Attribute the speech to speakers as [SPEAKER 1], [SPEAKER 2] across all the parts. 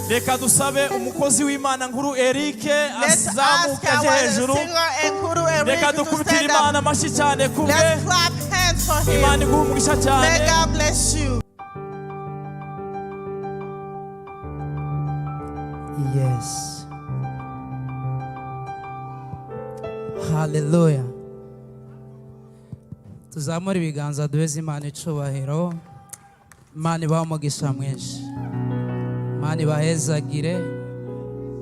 [SPEAKER 1] Reka dusabe umukozi w'Imana Nkuru Eric
[SPEAKER 2] Let's ask
[SPEAKER 1] azamuke aje
[SPEAKER 2] our
[SPEAKER 1] hejuru.
[SPEAKER 2] singer Nkuru
[SPEAKER 1] Reka
[SPEAKER 2] Eric to
[SPEAKER 1] dukubitire
[SPEAKER 2] stand
[SPEAKER 1] Imana
[SPEAKER 2] up.
[SPEAKER 1] amashyi cyane kubwe.
[SPEAKER 2] Let's clap hands for him.
[SPEAKER 1] Imana iguhe umugisha
[SPEAKER 2] May
[SPEAKER 1] cyane.
[SPEAKER 2] God bless you.
[SPEAKER 3] Yes. Hallelujah. Tuzamure ibiganza duheze Imana icubahiro. Imana ibahe umugisha mwinshi. Imana ibahezagire.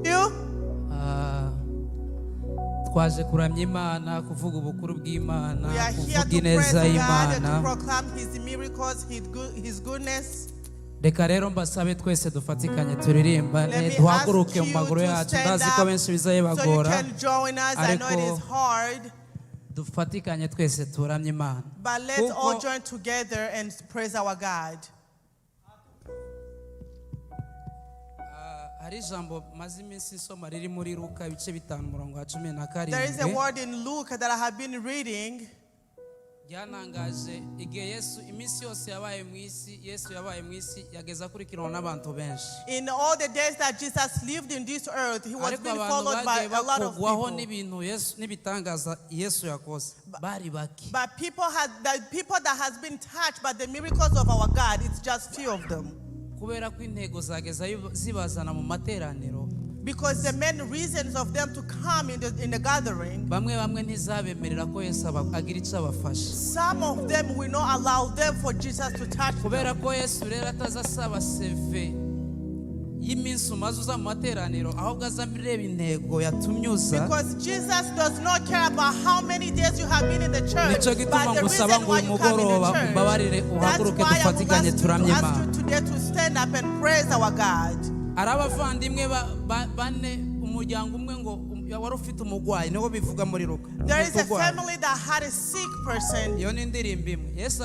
[SPEAKER 2] You.
[SPEAKER 3] Ah, twaje kuramya Imana, kuvuga ubukuru bw'Imana,
[SPEAKER 2] We are here
[SPEAKER 3] kuvuga
[SPEAKER 2] to
[SPEAKER 3] ineza
[SPEAKER 2] praise God and
[SPEAKER 3] y'Imana.
[SPEAKER 2] to proclaim His miracles, His goodness.
[SPEAKER 3] Reka rero mbasabe twese dufatikanye turirimbane,
[SPEAKER 2] Let me ask
[SPEAKER 3] duhaguruke
[SPEAKER 2] you
[SPEAKER 3] mu maguru
[SPEAKER 2] to
[SPEAKER 3] yacu.
[SPEAKER 2] stand
[SPEAKER 3] Ndazi ko
[SPEAKER 2] up
[SPEAKER 3] benshi
[SPEAKER 2] so you
[SPEAKER 3] bizabibagora,
[SPEAKER 2] can join us. I know it
[SPEAKER 3] ariko
[SPEAKER 2] is hard,
[SPEAKER 3] dufatikanye twese turamye Imana.
[SPEAKER 2] but let's all
[SPEAKER 3] Kuko
[SPEAKER 2] join together and praise our God.
[SPEAKER 3] Hari ijambo maze iminsi nsoma riri muri Luka ibice 5, umurongo wa cumi na
[SPEAKER 2] There is a
[SPEAKER 3] karindwi.
[SPEAKER 2] word in Luke that I have been reading.
[SPEAKER 3] Byantangaje igihe Yesu iminsi yose yabaye mu isi, Yesu yabaye mu isi yageza akurikiranwa n'abantu benshi.
[SPEAKER 2] In all the days that Jesus lived in this earth, he was
[SPEAKER 3] Ariko
[SPEAKER 2] being
[SPEAKER 3] abantu
[SPEAKER 2] followed by
[SPEAKER 3] bagiye
[SPEAKER 2] a lot of
[SPEAKER 3] bakugwaho
[SPEAKER 2] people.
[SPEAKER 3] n'ibintu Yesu n'ibitangaza Yesu yakoze bari bake.
[SPEAKER 2] But people had the people that has been touched by the miracles of our God, it's just few of them.
[SPEAKER 3] Kubera ko intego zageza zibazana mu materaniro,
[SPEAKER 2] Because the main reasons of them to come in the gathering,
[SPEAKER 3] bamwe bamwe ntizabemerera ko Yesu agira icyo abafasha.
[SPEAKER 2] some of them will not allow them for Jesus to touch
[SPEAKER 3] Kubera
[SPEAKER 2] them.
[SPEAKER 3] ko Yesu rero ataza asaba CV y'iminsi umaze uza mu materaniro, ahubwo aza areba intego yatumye uza.
[SPEAKER 2] Because Jesus does not care about how many days you have been in the church,
[SPEAKER 3] Nicyo gituma
[SPEAKER 2] but the
[SPEAKER 3] ngusaba
[SPEAKER 2] reason
[SPEAKER 3] ngo
[SPEAKER 2] why
[SPEAKER 3] uyu
[SPEAKER 2] you come in the
[SPEAKER 3] mugoroba
[SPEAKER 2] church.
[SPEAKER 3] umbabarire
[SPEAKER 2] That's
[SPEAKER 3] uhaguruke
[SPEAKER 2] why I will
[SPEAKER 3] dufatikanye
[SPEAKER 2] ask you to
[SPEAKER 3] turamye
[SPEAKER 2] ask
[SPEAKER 3] Imana.
[SPEAKER 2] you today to stand up and praise our God.
[SPEAKER 3] Hari abavandimwe bane, umuryango umwe ngo wari ufite umurwayi, niwo bivuga muri Luka.
[SPEAKER 2] There is a
[SPEAKER 3] Umurwayi.
[SPEAKER 2] Family that had a sick person.
[SPEAKER 3] Iyo ni indirimbo imwe Yesu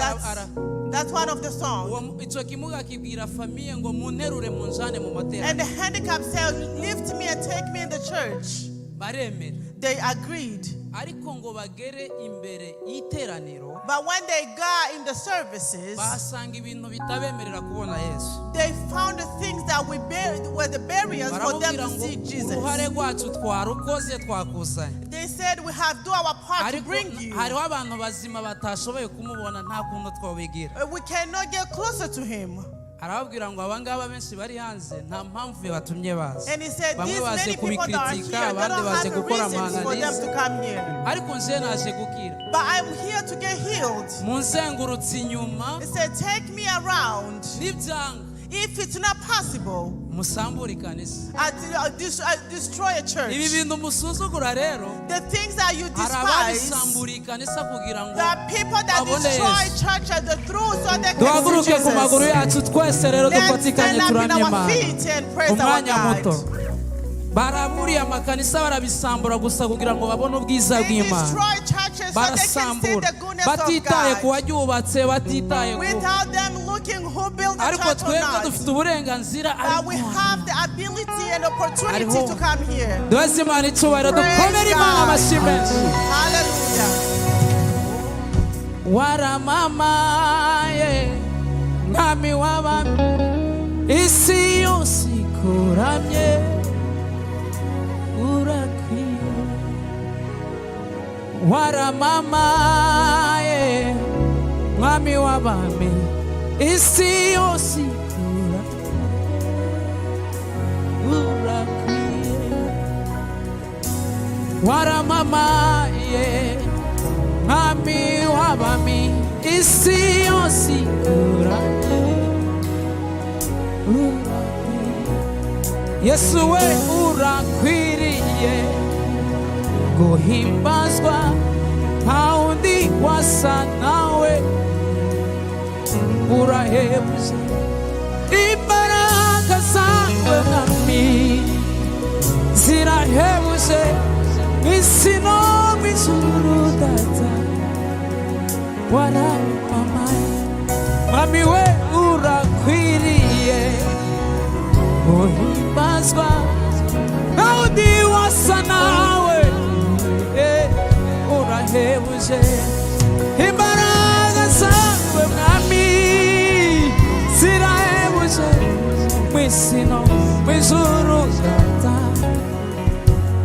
[SPEAKER 2] That's one of the songs.
[SPEAKER 3] Uwo icyo kimuga kibwira famille ngo munterure munjane mu
[SPEAKER 2] And
[SPEAKER 3] materaniro.
[SPEAKER 2] the handicap said, "Lift me and take me in the church."
[SPEAKER 3] Baremera.
[SPEAKER 2] They agreed.
[SPEAKER 3] Ariko ngo bagere imbere y'iteraniro,
[SPEAKER 2] But when they got in the services,
[SPEAKER 3] bahasanga ibintu bitabemerera kubona Yesu.
[SPEAKER 2] they found the things that were the barriers for them
[SPEAKER 3] Baramubwira
[SPEAKER 2] to
[SPEAKER 3] ngo
[SPEAKER 2] see Jesus.
[SPEAKER 3] uruhare rwacu twarukoze, twakusanye.
[SPEAKER 2] They said, "We have do our part to
[SPEAKER 3] Ariko
[SPEAKER 2] bring you.
[SPEAKER 3] hariho abantu bazima batashoboye kumubona, nta kuntu twabigira.
[SPEAKER 2] We cannot get closer to him."
[SPEAKER 3] Arababwira ngo abangaba benshi bari hanze nta mpamvu yabatumye baza.
[SPEAKER 2] And he said,
[SPEAKER 3] Bamwe
[SPEAKER 2] "These
[SPEAKER 3] baje
[SPEAKER 2] many people that are
[SPEAKER 3] kubikritika,
[SPEAKER 2] here, they
[SPEAKER 3] abandi
[SPEAKER 2] don't
[SPEAKER 3] baje
[SPEAKER 2] have
[SPEAKER 3] gukora
[SPEAKER 2] reasons for them
[SPEAKER 3] ama analyse,
[SPEAKER 2] to come here.
[SPEAKER 3] Ariko nje naje gukira.
[SPEAKER 2] But I'm here to get healed."
[SPEAKER 3] Munzengurutse inyuma.
[SPEAKER 2] He said, "Take me around.
[SPEAKER 3] Nibyanga,
[SPEAKER 2] If it's not possible,
[SPEAKER 3] musambure ikanisa.
[SPEAKER 2] I destroy a church."
[SPEAKER 3] Ibi bintu musuzugura rero,
[SPEAKER 2] The things that you
[SPEAKER 3] hari
[SPEAKER 2] despise,
[SPEAKER 3] ababisamburiye ikanisa kugira ngo
[SPEAKER 2] there are people that
[SPEAKER 3] babone
[SPEAKER 2] destroy
[SPEAKER 3] Yesu.
[SPEAKER 2] church at the through so they can see
[SPEAKER 3] Duhaguruke ku maguru
[SPEAKER 2] Jesus.
[SPEAKER 3] yacu twese rero,
[SPEAKER 2] Let's
[SPEAKER 3] dufatikanye
[SPEAKER 2] stand up in
[SPEAKER 3] turamye
[SPEAKER 2] our
[SPEAKER 3] Imana
[SPEAKER 2] feet and praise our
[SPEAKER 3] umwanya
[SPEAKER 2] God.
[SPEAKER 3] muto. Baraburiye amakanisa barabisambura gusa kugira ngo babone ubwiza
[SPEAKER 2] They
[SPEAKER 3] bw'Imana.
[SPEAKER 2] destroy churches so they can see
[SPEAKER 3] Barasambura
[SPEAKER 2] the goodness of
[SPEAKER 3] batitaye ku
[SPEAKER 2] God.
[SPEAKER 3] waryubatse, batitaye ku
[SPEAKER 2] Without them looking who built the
[SPEAKER 3] ariko
[SPEAKER 2] church or
[SPEAKER 3] twebwe
[SPEAKER 2] not.
[SPEAKER 3] dufite uburenganzira.
[SPEAKER 2] But we
[SPEAKER 3] Ariko
[SPEAKER 2] have the ability and opportunity
[SPEAKER 3] Ariho.
[SPEAKER 2] to come here.
[SPEAKER 3] Duheze Imana icyubahiro,
[SPEAKER 2] Praise
[SPEAKER 3] dukomere Imana
[SPEAKER 2] God.
[SPEAKER 3] amashyi menshi.
[SPEAKER 2] Hallelujah.
[SPEAKER 3] Waramamaye mwami w'abami, isi yose ikuramye, urakwiye. Waramamaye mwami w'abami, isi yose ikuramye, urakwiye. Waramamaye mwami w'abami, isi yose ikuramye, urakwiye. Yesu we, urakwiriye guhimbazwa, nta wundi wasa nawe, urahebuje. Imbaraga zawe mwami zirahebuje isi no mu ijuru. Data, waramamaye mwami we, urakwiriye guhimbazwa, nta wundi wasa nawe, urahebuje. Imbaraga zawe mwami zirahebuje mu isi no mu Ijuru data,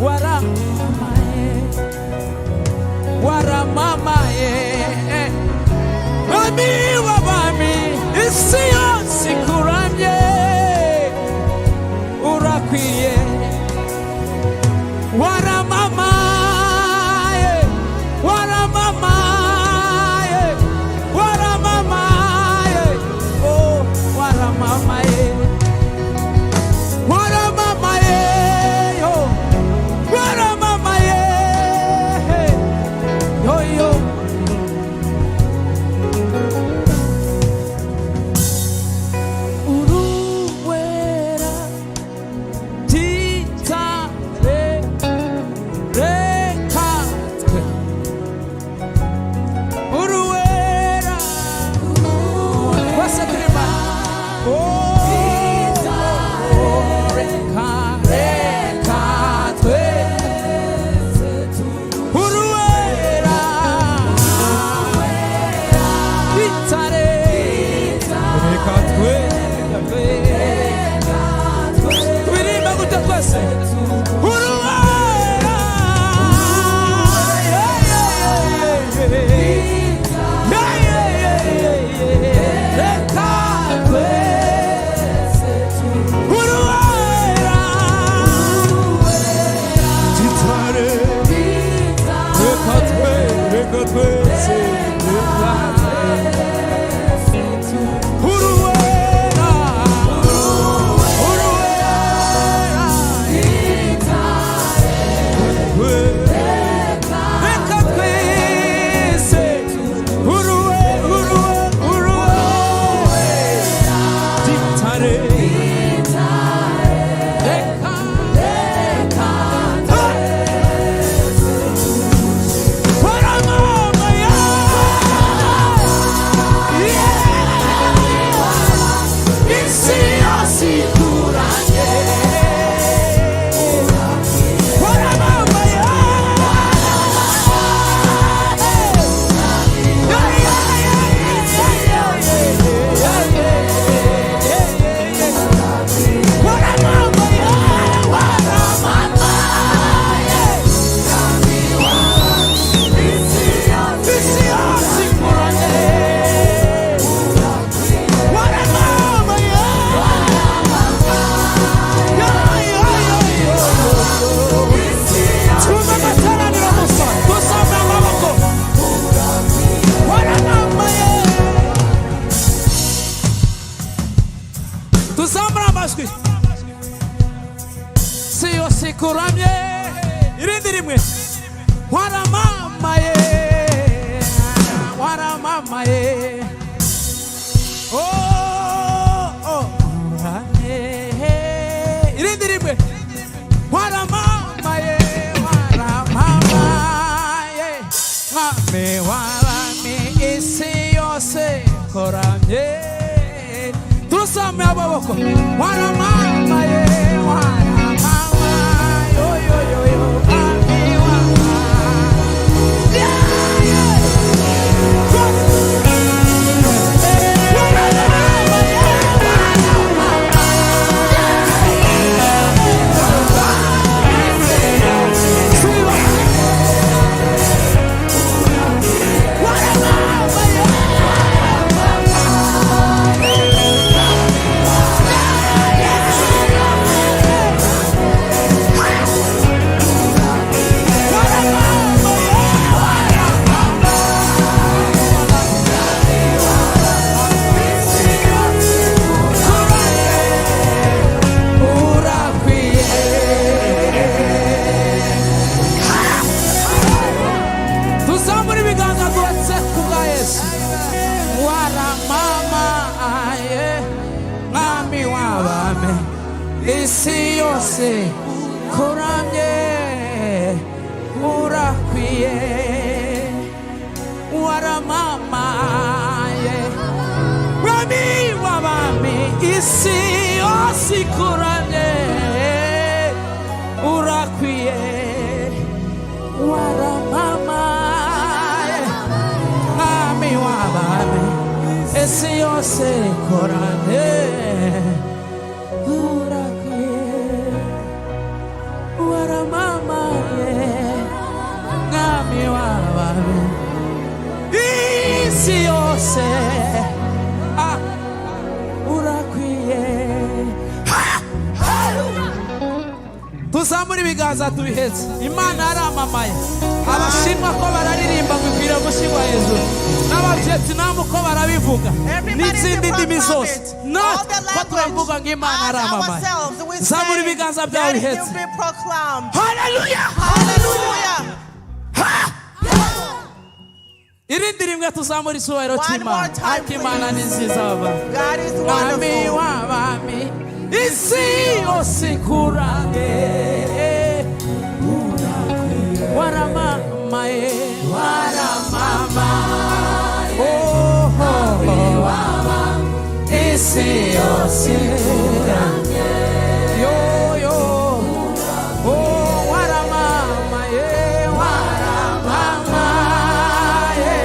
[SPEAKER 3] waramamaye, waramamaye, mwami w'abami, isi yose ikuramye, urakwiye. Waramamaye, waramamaye, waramamaye, oh, waramamaye, waramamaye, yo, waramamaye, yo, yo. Uruwera titare, reka twe uruwera twese turima. Oh, reka, reka twese uruwera titare, reka twe turirimba gutya twese uruwera. Reka twese uruwera
[SPEAKER 1] Gitare, reka twe, reka twese,
[SPEAKER 3] uruwera, uruwera.
[SPEAKER 1] twe.
[SPEAKER 3] Reka twese uruwe, uruwe, uruwe.
[SPEAKER 1] Gitare,
[SPEAKER 3] Reka, reka waramamaye. Isi yose ikuranye, waramamaye. Tuzamura amajwi, si yose ikuramye. Irindi rimwe, waramamaye, waramamaye. Oh, oh, uramye. Irindi rimwe, waramamaye, waramamaye, mwami w'abami, isi yose ikuramye. Tuzamuye amaboko, waramamaye, waramamaye, yo, yo, yo, yo, mwami w'abami. Yeah, yeah. Urakwiye. Tuzamure ibiganza twese kubwa Yesu. Waramamaye, mwami w'abami, isi yose kuramye, urakwiye. Waramamaye, mwami w'abami, isi yose ikuramye, urakwiye. Waramamaye, mwami w'abami, isi yose ikuramye, urakwiye. Tuzamure ibiganza tubihetse. Imana yaramamaye. Abashinwa ko bararirimba ngo ikwiriye gushyirwa hejuru, n'Abavietinamu ko barabivuga,
[SPEAKER 2] Everybody
[SPEAKER 3] n'izindi
[SPEAKER 2] to
[SPEAKER 3] ndimi
[SPEAKER 2] proclaim
[SPEAKER 3] zose,
[SPEAKER 2] it. All
[SPEAKER 3] natwe
[SPEAKER 2] the
[SPEAKER 3] ko turavuga ngo Imana
[SPEAKER 2] language. As
[SPEAKER 3] yaramamaye.
[SPEAKER 2] ourselves, we
[SPEAKER 3] Zamura
[SPEAKER 2] say,
[SPEAKER 3] ibiganza byawe
[SPEAKER 2] let
[SPEAKER 3] bihetse.
[SPEAKER 2] him be proclaimed.
[SPEAKER 3] Haleluya!
[SPEAKER 2] Hallelujah.
[SPEAKER 3] Irindi rimwe, tuzamura icyubahiro
[SPEAKER 2] One
[SPEAKER 3] cy'Imana.
[SPEAKER 2] more time,
[SPEAKER 3] Ariko Imana ni
[SPEAKER 2] please.
[SPEAKER 3] nziza, baba.
[SPEAKER 2] God is
[SPEAKER 3] Mwami
[SPEAKER 2] wonderful.
[SPEAKER 3] w'abami, isi yose ikurange. Waramamaye, waramamaye. Oh, isi yose ikurange. Yo yo, oh, waramamaye, waramamaye.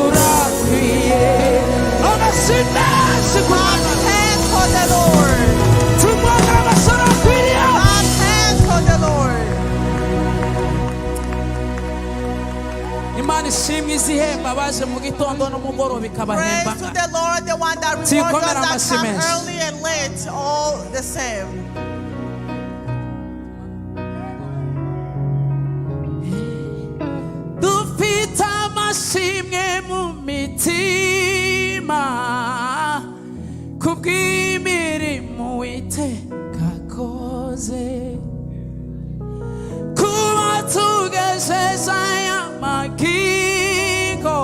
[SPEAKER 3] Urakwiye amashyi menshi ku
[SPEAKER 2] Clap hands for the Lord.
[SPEAKER 3] Tumwongere amashyi, akwiriye.
[SPEAKER 2] Clap hands for the Lord.
[SPEAKER 3] Imana ishimwe izihemba abaje mu gitondo n'umugoroba, ikabahemba.
[SPEAKER 2] Praise to the Lord, the one that rewards us
[SPEAKER 3] Tikomera
[SPEAKER 2] that
[SPEAKER 3] amashyi
[SPEAKER 2] come
[SPEAKER 3] menshi.
[SPEAKER 2] early and late, all the same.
[SPEAKER 3] Dufite amashimwe mu mitima kubw'imirimo Uwiteka akoze, kuba tugejeje aya magingo.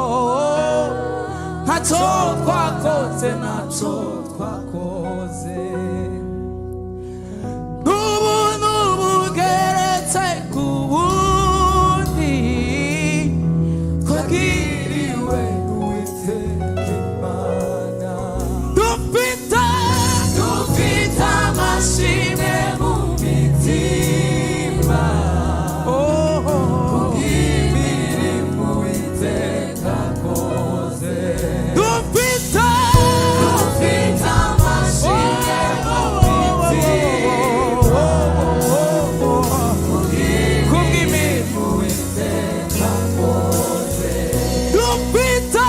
[SPEAKER 3] Ntacyo twakoze, ntacyo twakoze. Ubuntu bugeretse ku bundi twagiriwe.
[SPEAKER 1] Uwiteka Imana.
[SPEAKER 3] Dufite amashimwe mu mitima. Oh, oh.
[SPEAKER 1] Imirimo Uwiteka akoze.
[SPEAKER 3] Dufite amashimwe mu mitima kubw'imirimo
[SPEAKER 1] Uwiteka akoze.
[SPEAKER 3] Dufite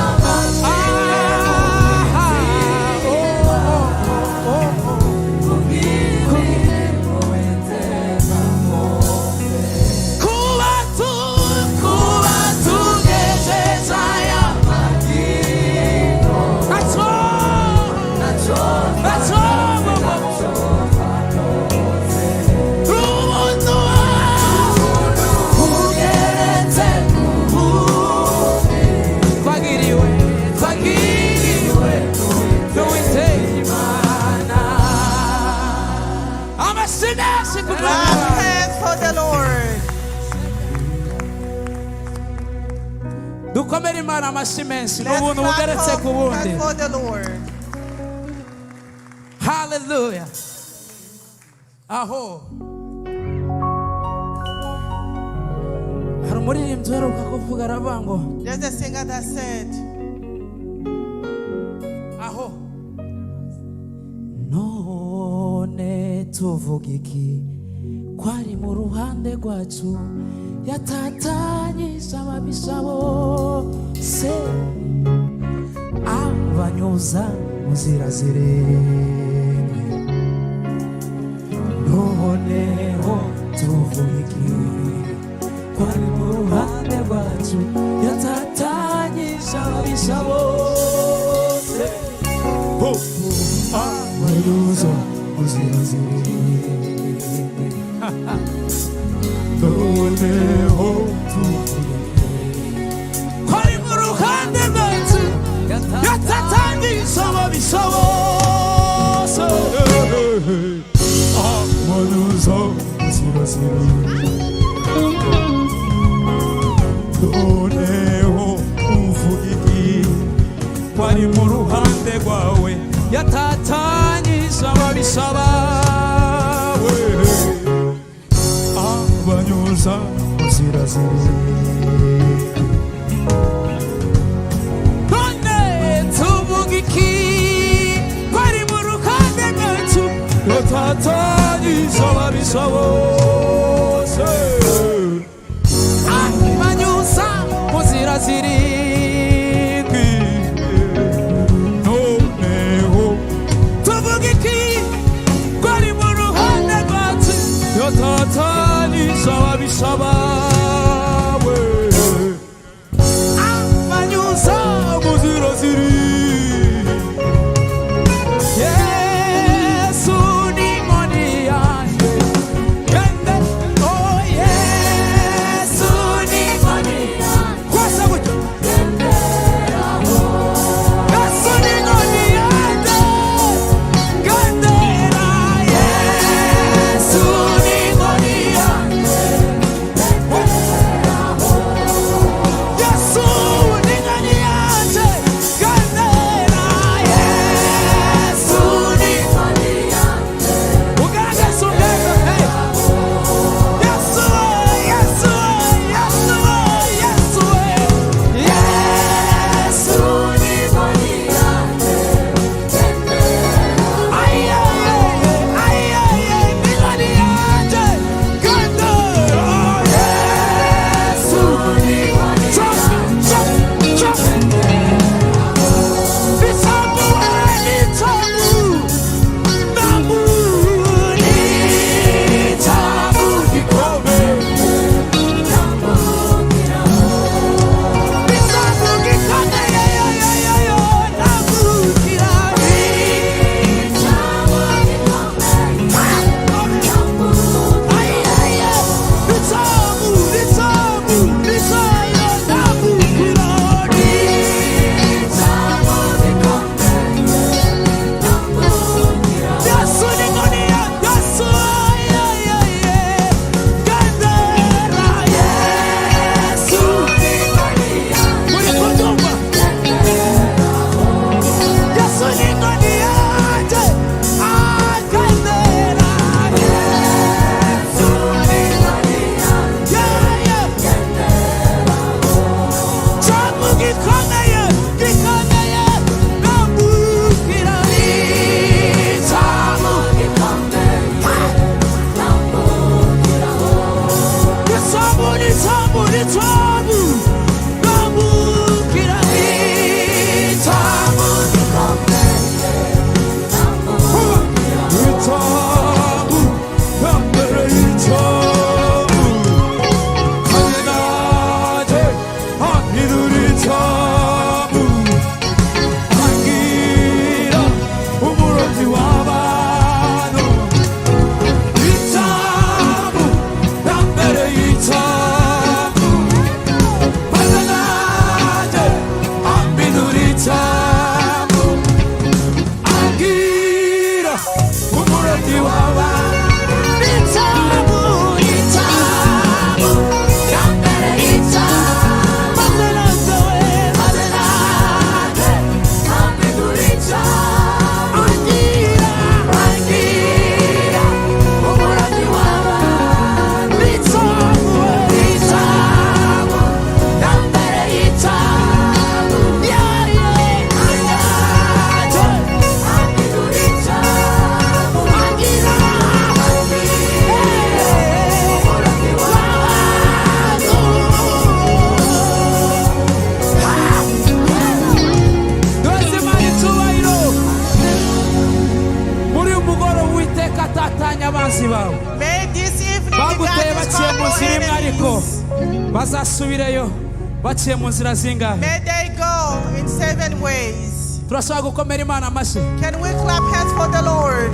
[SPEAKER 3] amashimwe mu mitima
[SPEAKER 1] Imirimo Uwiteka akoze.
[SPEAKER 3] Kuba tugejeje aya
[SPEAKER 1] Magingo.
[SPEAKER 3] ntacyo
[SPEAKER 1] Ntacyo
[SPEAKER 3] ntacyo
[SPEAKER 1] ntacyo twakoze.
[SPEAKER 3] Ubuntu bugeretse ku bundi twagiriwe, twagiriwe n'Uwiteka Imana. Amashyi menshi ku
[SPEAKER 2] Clap
[SPEAKER 3] Mwami.
[SPEAKER 2] hands for the Lord.
[SPEAKER 3] Dukomere Imana amashyi menshi. Ni
[SPEAKER 2] Let's
[SPEAKER 3] ubuntu
[SPEAKER 2] clap
[SPEAKER 3] bugeretse ku bundi.
[SPEAKER 2] hands for the Lord.
[SPEAKER 3] Haleluya! Aho hari umuririmbyi uheruka kuvuga, aravuga ngo
[SPEAKER 2] There's a singer that said,
[SPEAKER 3] aho none tuvuga iki ko ari mu ruhande rwacu, yatatanyije ababisha bose, abanyuza mu nzira zirindwi? Noneho tuvuga iki ko ari mu ruhande rwacu, yatatanyije ababisha bose, abanyuza mu nzira zirindwi?
[SPEAKER 1] Noneho tuvuge
[SPEAKER 3] Ko ari mu ruhande rwacu, yatatanyije ababisha bose,
[SPEAKER 1] abanyuza mu nzira zirindwi. Noneho uvuga iki ko ari mu ruhande rwawe,
[SPEAKER 3] yatatanyije ababisha bawe,
[SPEAKER 1] abanyuza mu nzira zirindwi?
[SPEAKER 3] None tuvuga iki ko ari mu ruhande rwacu,
[SPEAKER 1] yatatanyije ababisha bose,
[SPEAKER 3] abanyuza mu nzira zirindwi? Gikomeye, gikomeye, nambukira icyamu icyamu icyamu icyamu nambukira icyamu.
[SPEAKER 1] itabu yambere itabu kanenaje amiduri itabu angira umurozi w'abantu itabu yambere itabu kanenaje amiduri itabu angira umurozi w'abantu.
[SPEAKER 3] Icyamu icyamu yambere icyamu maze we maze nanjye angira angira umuragi w'abantu icyamu icyamu yambere icyamu yeah yeah angira Duheze Imana icyubahiro. Muri uyu mugoroba Uwiteka atatanya abanzi bawe.
[SPEAKER 2] May this evening the
[SPEAKER 3] Baguteye
[SPEAKER 2] God
[SPEAKER 3] baciye mu
[SPEAKER 2] discover
[SPEAKER 3] nzira imwe, ariko
[SPEAKER 2] enemies.
[SPEAKER 3] bazasubireyo baciye mu nzira zingahe?
[SPEAKER 2] May they go in seven ways.
[SPEAKER 3] Turashobora gukomera Imana amashyi?
[SPEAKER 2] Can we clap hands for the Lord?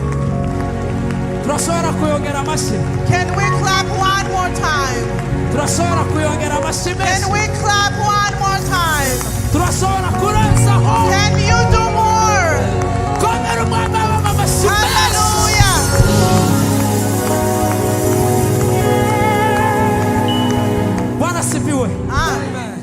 [SPEAKER 3] Turashobora kuyongera amashyi?
[SPEAKER 2] Can we clap one more time?
[SPEAKER 3] Turashobora kuyongera amashyi
[SPEAKER 2] Can
[SPEAKER 3] menshi?
[SPEAKER 2] we clap one more time?
[SPEAKER 3] Turashobora kurenzaho?
[SPEAKER 2] Can you do more?
[SPEAKER 3] Komera Umwami w'abami amashyi menshi.
[SPEAKER 2] Hallelujah.
[SPEAKER 3] Bwana asifiwe.
[SPEAKER 2] Amen.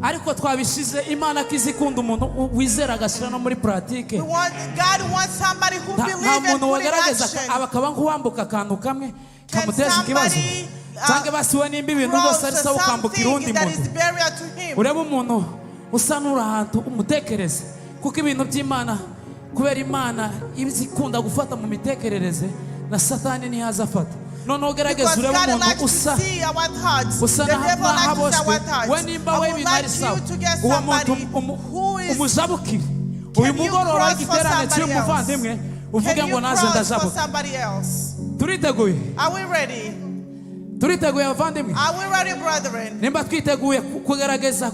[SPEAKER 3] Ariko twabishize Imana ko izi ikunda umuntu wizera agashyira no muri pratique.
[SPEAKER 2] We want, God wants somebody who
[SPEAKER 3] Nta
[SPEAKER 2] believes
[SPEAKER 3] nta
[SPEAKER 2] and
[SPEAKER 3] muntu
[SPEAKER 2] put in
[SPEAKER 3] wagerageza
[SPEAKER 2] action.
[SPEAKER 3] akaba nk'uwambuka akantu kamwe
[SPEAKER 2] Can
[SPEAKER 3] kamuteza ikibazo,
[SPEAKER 2] somebody,
[SPEAKER 3] cyangwa basi we nimba ibintu
[SPEAKER 2] Cross
[SPEAKER 3] rwose ari sawa ukambukira uwundi
[SPEAKER 2] something that
[SPEAKER 3] muntu.
[SPEAKER 2] is barrier to him.
[SPEAKER 3] Urebe umuntu usa n'uri ahantu umutekereze, kuko ibintu by'Imana, kubera Imana iba ikunda gufata mu mitekerereze, na Satani ntihaza afata. Noneho ugerageze
[SPEAKER 2] Because
[SPEAKER 3] urebe
[SPEAKER 2] God
[SPEAKER 3] umuntu
[SPEAKER 2] likes to
[SPEAKER 3] usa
[SPEAKER 2] see our thoughts.
[SPEAKER 3] usa
[SPEAKER 2] The devil likes to see
[SPEAKER 3] n'ahaboshywe
[SPEAKER 2] our thoughts.
[SPEAKER 3] we, nimba
[SPEAKER 2] I
[SPEAKER 3] we
[SPEAKER 2] would
[SPEAKER 3] ibintu ari
[SPEAKER 2] like
[SPEAKER 3] sawa,
[SPEAKER 2] you to get
[SPEAKER 3] uwo muntu
[SPEAKER 2] somebody who is
[SPEAKER 3] umujabukire uyu
[SPEAKER 2] Can you
[SPEAKER 3] mugoroba
[SPEAKER 2] cross for
[SPEAKER 3] w'igiterane cy'uyu
[SPEAKER 2] somebody else?
[SPEAKER 3] muvandimwe, uvuge
[SPEAKER 2] Can
[SPEAKER 3] ngo
[SPEAKER 2] you
[SPEAKER 3] naze
[SPEAKER 2] cross for
[SPEAKER 3] ndajabuka.
[SPEAKER 2] somebody else?
[SPEAKER 3] Turiteguye?
[SPEAKER 2] Are we ready?
[SPEAKER 3] Turiteguye, abavandimwe?
[SPEAKER 2] Are we ready, brethren?
[SPEAKER 3] Nimba twiteguye kugerageza
[SPEAKER 2] If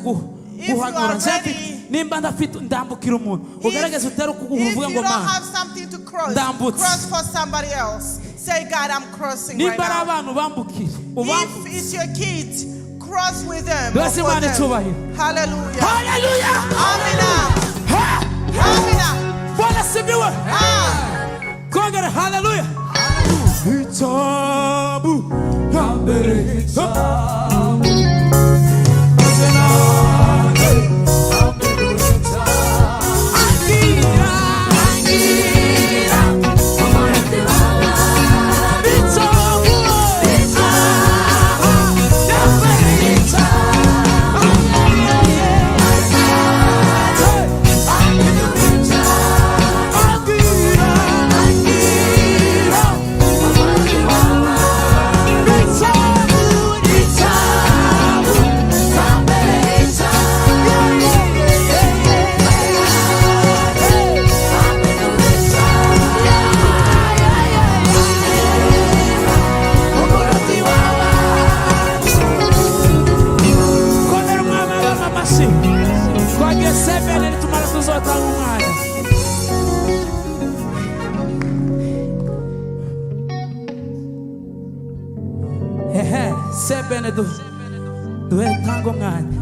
[SPEAKER 2] you
[SPEAKER 3] guhanura
[SPEAKER 2] are
[SPEAKER 3] Nje
[SPEAKER 2] ready-
[SPEAKER 3] nimba ndafite ndambukira umuntu, ugerageze utere ukuguru
[SPEAKER 2] If
[SPEAKER 3] uvuge
[SPEAKER 2] you
[SPEAKER 3] ngo
[SPEAKER 2] don't
[SPEAKER 3] Mana,
[SPEAKER 2] have something to cross,
[SPEAKER 3] Ndambutse.
[SPEAKER 2] cross for somebody else. Say, God, I'm crossing right
[SPEAKER 3] nimba ari
[SPEAKER 2] now.
[SPEAKER 3] abantu bambukire
[SPEAKER 2] If
[SPEAKER 3] ubambukire.
[SPEAKER 2] it's your kids, cross with them or
[SPEAKER 3] Bless
[SPEAKER 2] for
[SPEAKER 3] Imana
[SPEAKER 2] them.
[SPEAKER 3] icyubahiro.
[SPEAKER 2] Hallelujah.
[SPEAKER 3] Haleluya.
[SPEAKER 2] Amina.
[SPEAKER 3] Ha!
[SPEAKER 2] Amina.
[SPEAKER 3] Bwana sibiwe.
[SPEAKER 2] Ah.
[SPEAKER 3] Kongere haleluya.
[SPEAKER 1] Itabu yambere itabu kanenaje amiduri itabu.
[SPEAKER 3] Angira angira icyamu icyamu yambere icyamu. Angira angira icyamu icyamu Komera Umwami w'abami amashyi. Twagiye sebene, nitumara tuzotanga umwanya. Ehe, sebene du duhe tanga umwanya.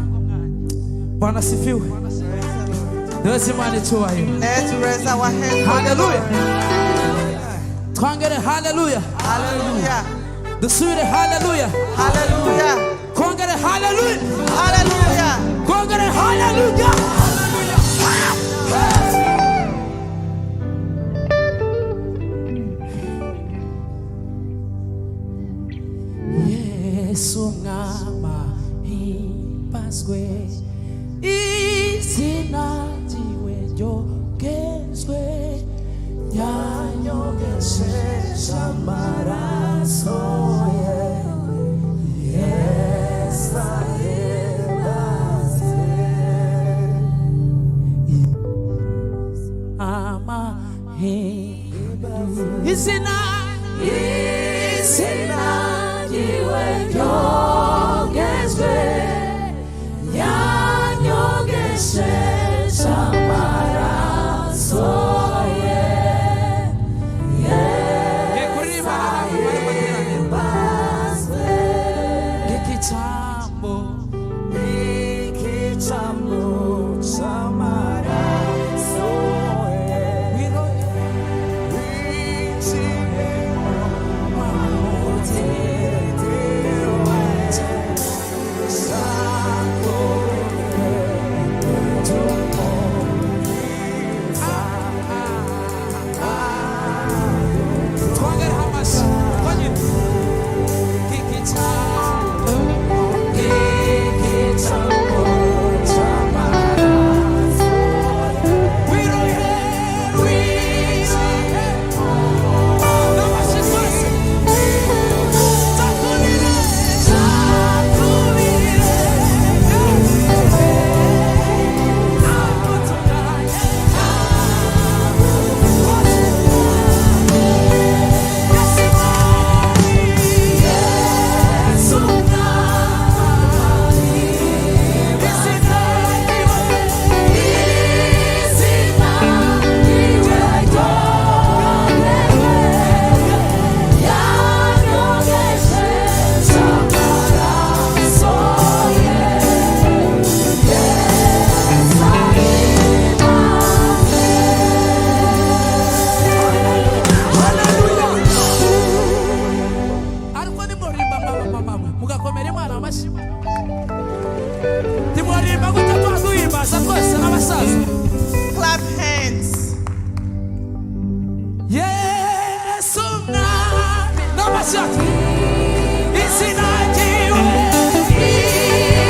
[SPEAKER 3] Bwana sifiwe. Duheze Imana icyubahiro.
[SPEAKER 2] Let's raise our hands for the
[SPEAKER 3] Haleluya.
[SPEAKER 2] Lord.
[SPEAKER 3] Twangere haleluya.
[SPEAKER 2] Hallelujah.
[SPEAKER 3] Dusubire haleluya.
[SPEAKER 2] Hallelujah.
[SPEAKER 3] Kongere haleluya.
[SPEAKER 2] Hallelujah.
[SPEAKER 3] Kongere haleluya. Yesu mwama himbazwe. Izina ryiwe ryogezwe, yanyogesheje amaraso ye. Yesu ahimbaze. Amahimbaze. Izina ryiwe ryogezwe, yanyogesheje amaraso ye.
[SPEAKER 4] Ngiye kuririmbana namwe muri materaniro.
[SPEAKER 3] Ng'igitambo,
[SPEAKER 1] Igitambo c'amaraso ye, wiciwe umuterewe, sakorwe tumukiza.
[SPEAKER 4] Twongereho amashyi twonyine. Ng'igitambo,
[SPEAKER 3] ng'igitambo c'amaraso ye.
[SPEAKER 4] Wirohe, wirohe. N'amashyi twese. Takurire, takurire. Agutunganye.
[SPEAKER 3] Yesu mwami,
[SPEAKER 4] Izina ryiwe,
[SPEAKER 3] izina ryiwe ryogezwe, yanyogesheje amaraso ye. Yesu ahimbaze.
[SPEAKER 4] Ariko nimuririmba mama mama mugakomera Imana amashyi, ntimwaririmba gutya tuba duhimbaza twese n'abasaza.
[SPEAKER 2] Clap hands.
[SPEAKER 4] Yesu mwami n'amashyi yacu. Izina ryiwe,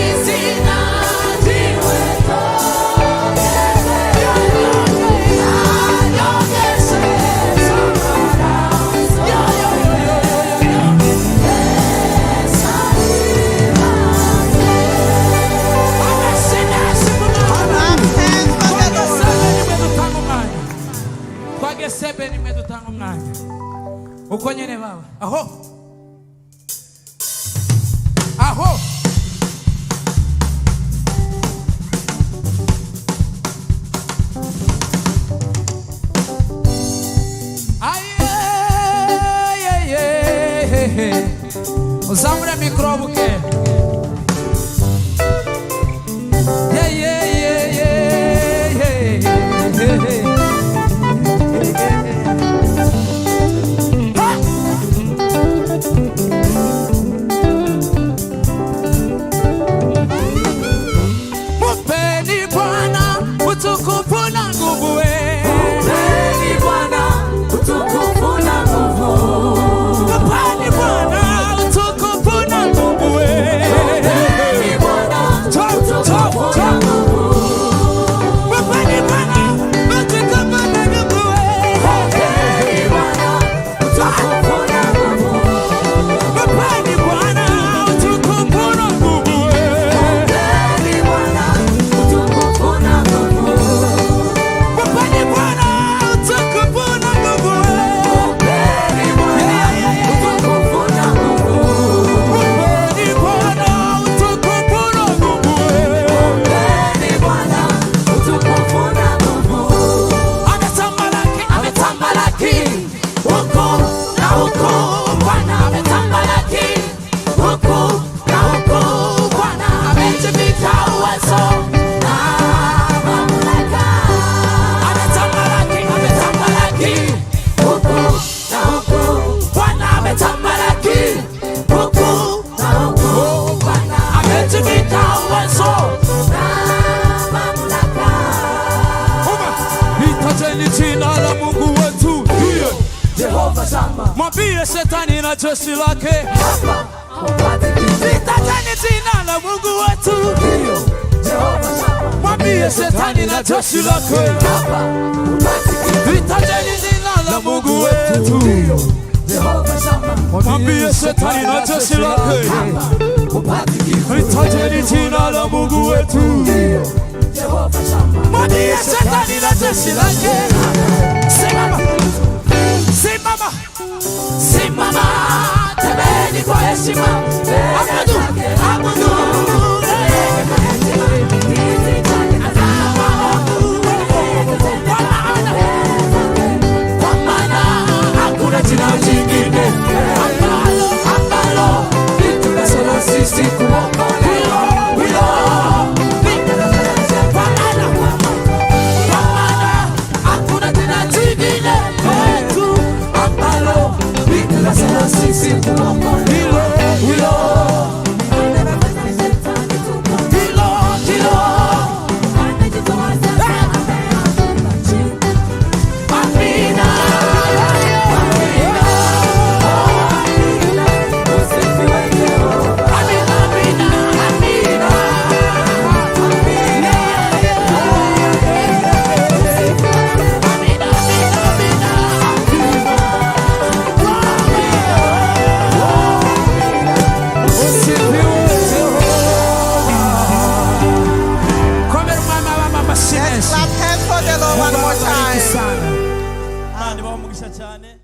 [SPEAKER 3] Izina ryiwe ryogezwe, yanyogesheje amaraso ye. Yesu ahimbaze.
[SPEAKER 4] Amashyi menshi ku Mana.
[SPEAKER 2] Clap hands for the Lord.
[SPEAKER 4] Twagesebe nimwe dutanga umwanya, twagesebe nimwe dutanga umwanya uko nyene baba aho aho. Aye, uzamure mikoro buke. Yeah, yeah, yeah, yeah, yeah, yeah. Mpeni Bwana utukufu na nguvu we.
[SPEAKER 3] Mpeni Bwana utukufu na nguvu.
[SPEAKER 4] Mpeni Bwana utukufu na nguvu we.
[SPEAKER 3] Mpeni Bwana
[SPEAKER 4] Top, top,
[SPEAKER 3] utukufu na
[SPEAKER 4] top.
[SPEAKER 3] nguvu.
[SPEAKER 4] Mpeni Bwana utukufu na nguvu we.
[SPEAKER 3] Mpeni Bwana utukufu na nguvu.
[SPEAKER 4] Mpeni Bwana utukufu na nguvu we.
[SPEAKER 3] Mpeni Bwana utukufu na nguvu.
[SPEAKER 4] Mpeni Bwana utukufu na nguvu we.
[SPEAKER 3] Mpeni Bwana utukufu na nguvu.
[SPEAKER 4] Mpeni Bwana utukufu na nguvu we.
[SPEAKER 3] Mpeni Bwana utukufu na nguvu.
[SPEAKER 4] Ametamalaki,
[SPEAKER 3] Ametamalaki huku na huku, Bwana ametamalaki huku na huku, Bwana ametuvika uwezo na mamlaka.
[SPEAKER 4] Ametamalaki,
[SPEAKER 3] Ametamalaki huku na huku, Bwana ametamalaki huku na huku, Bwana ametuvika uwezo na mamlaka.
[SPEAKER 4] Litajeni jina la Mungu wetu, ndiye.
[SPEAKER 3] Jehova Shama,
[SPEAKER 4] Mwambie shetani na jeshi lake.
[SPEAKER 3] hapa hupati kitu.
[SPEAKER 4] Litajeni jina la Mungu wetu,
[SPEAKER 3] Ndiyo, Jehova Shama. Mwambie shetani na jeshi lake, litajeni jina la Mungu wetu. Mwambie shetani na jeshi lake, litajeni jina la Mungu wetu. Mwambie shetani na jeshi lake, simama, simama, simama, tembeni kwa heshima, abudu, abudu. Kwa maana hakuna jina jingine ambalo ambalo litupasalo sisi kuokolewa. Hilo kwa maana kwa maana hakuna jina jingine kwetu ambalo litupasalo sisi kuokolewa. Hilo hilo hilo hilo. Amina. Amina, amina, amina. Amina, amina, amina.
[SPEAKER 4] Usifiwe Jehova.
[SPEAKER 3] Komera umwami w'abamama
[SPEAKER 2] Let's
[SPEAKER 3] shimeshi.
[SPEAKER 2] clap hands for the Lord one more
[SPEAKER 3] Mungu awabariki
[SPEAKER 2] time.
[SPEAKER 3] sana.
[SPEAKER 1] Imana ibahe umugisha cyane.